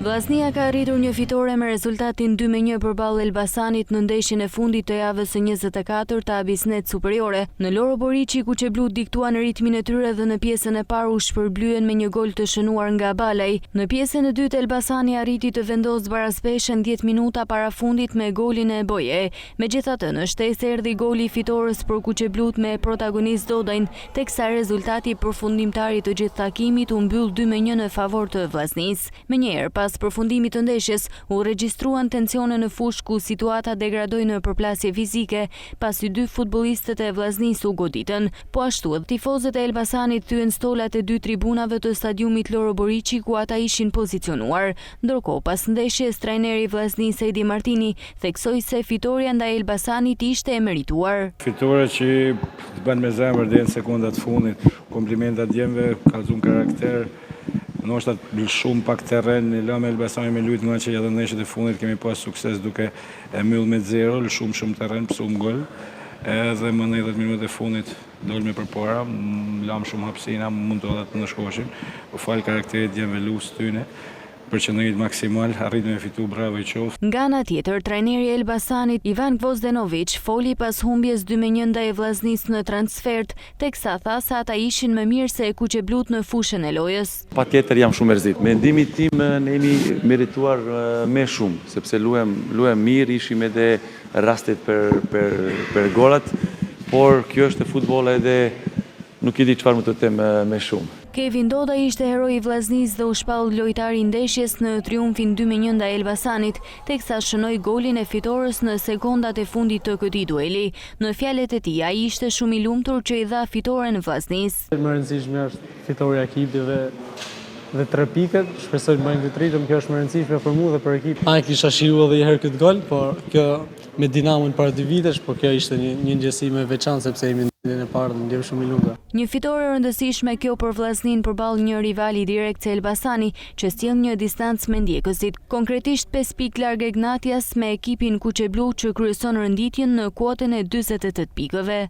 Vllaznia ka arritur një fitore me rezultatin 2-1 përballë Elbasanit në ndeshjen e fundit të javës së 24 të Abissnet Superiore. Në Loro Boriçi kuqeblutë diktuan ritmin e tyre dhe në pjesën e parë u shpërblyen me një gol të shënuar nga Balaj. Në pjesën e dytë Elbasani arriti të vendosë baraspeshën 10 minuta para fundit me golin e Boje. Megjithatë, në shtesë erdhi goli i fitores për kuqeblutë me protagonist Dodajn, teksa rezultati përfundimtar i të gjithë takimit u mbyll 2-1 në favor të Vllaznisë. Menjëherë pas përfundimit të ndeshjes, u regjistruan tensione në fushë ku situata degradoi në përplasje fizike, pasi dy futbollistët e Vllaznisë u goditën. Po ashtu, edhe tifozët e Elbasanit thyen stolat e dy tribunave të stadiumit Loro Boriçi ku ata ishin pozicionuar. Ndërkohë, pas ndeshjes, trajneri i Vllaznisë Edi Martini theksoi se fitorja ndaj Elbasanit ishte e merituar. Fitore që të bën me zemër deri në sekondat e fundit. Komplimenta djemve, kallzun karakter. Ndoshta lëshum pak terren, e lamë Elbasanin me lujt ngaqë edhe në ndeshjet e fundit kemi pas sukses duke e mbyll me zero, lëshum shumë terren, pësum gol. Edhe më 90 minutat e fundit dolëm përpara, lamë shumë hapësina, mund të edhe të ndëshkoheshim. Po falë karakterit djemve luftës tyne, përqendrimit maksimal, arritëm me fitu, bravo i qoftë. Nga ana tjetër, trajneri i Elbasanit, Ivan Gvozdenoviç, foli pas humbjes 2-1 ndaj Vllaznisë në transfertë, teksa tha se ata ishin më mirë se kuqeblutë në fushën e lojës. Patjetër jam shumë mërzit. Mendimi tim ne jemi merituar me shumë, sepse luem luem mirë, ishim edhe rastet për për për golat, por kjo është futboll edhe nuk e di çfarë mund të them me shumë. Kevin Dodaj ishte heroi i Vllaznisë dhe u shpall lojtari i ndeshjes në triumfin 2-1 ndaj Elbasanit, teksa shënoi golin e fitores në sekondat e fundit të këtij dueli. Në fjalët e tij, ai ishte shumë i lumtur që i dha fitoren Vllaznisë. Më e rëndësishme është fitorja e ekipit dhe dhe tre pikët, shpresoj të mbajmë këtë ritëm, kjo është më e rëndësishme për mua dhe për ekipin. A e kisha shijuar edhe një herë këtë gol, por kjo me Dinamon para dy vitesh, por kjo ishte një një ndjesi më e veçantë sepse jemi në vendin e parë dhe ndjem shumë i lumtur. Një fitore e rëndësishme kjo për Vllazninë përballë një rivali direkt si Elbasani, që sjell një distancë me ndjekësit, konkretisht pesë pikë larg Egnatias me ekipin kuqeblu që kryeson renditjen në kuotën e 48 pikëve.